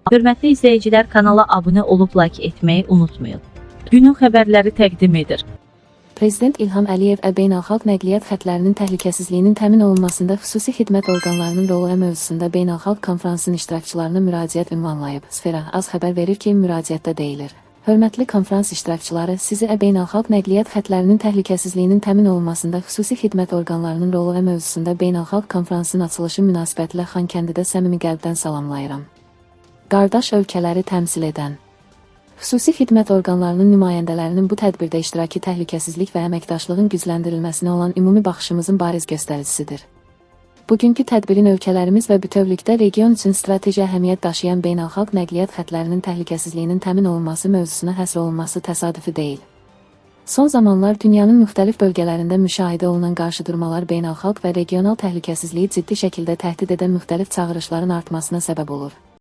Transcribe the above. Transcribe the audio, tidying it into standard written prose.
Hörmətli izləyicilər, kanala abunə olub like etməyi unutmayın. Günün xəbərləri təqdim edir. Prezident İlham Əliyev beynəlxalq nəqliyyat xətlərinin təhlükəsizliyinin təmin olunmasında xüsusi xidmət orqanlarının rolu mövzusunda beynəlxalq konfransın iştirakçılarına müraciət ünvanlayıb. Sfera az xəbər verir ki, müraciətdə deyilir: Hörmətli konfrans iştirakçıları, sizi beynəlxalq nəqliyyat xətlərinin təhlükəsizliyinin təmin olunmasında xüsusi xidmət orqanlarının rolu mövzusunda beynəlxalq konfransın açılışı münasibətilə Xankəndidə səmimi qəlbdən salamlayıram. Qardaş ölkələri təmsil edən xüsusi xidmət orqanlarının nümayəndələrinin bu tədbirdə iştirakı təhlükəsizlik və əməkdaşlığın gücləndirilməsinə olan ümumi baxışımızın bariz göstəricisidir. Bugünkü tədbirin ölkələrimiz və bütövlükdə region üçün strateji əhəmiyyət daşıyan beynəlxalq nəqliyyat xətlərinin təhlükəsizliyinin təmin olunması mövzusuna həsr olunması təsadüfi deyil. Son zamanlar dünyanın müxtəlif bölgələrində müşahidə olunan qarşıdurmalar beynəlxalq və regional təhlükəsizliyi ciddi şəkildə təhdid edən müxtəlif çağırışların artmasına səbəb olur.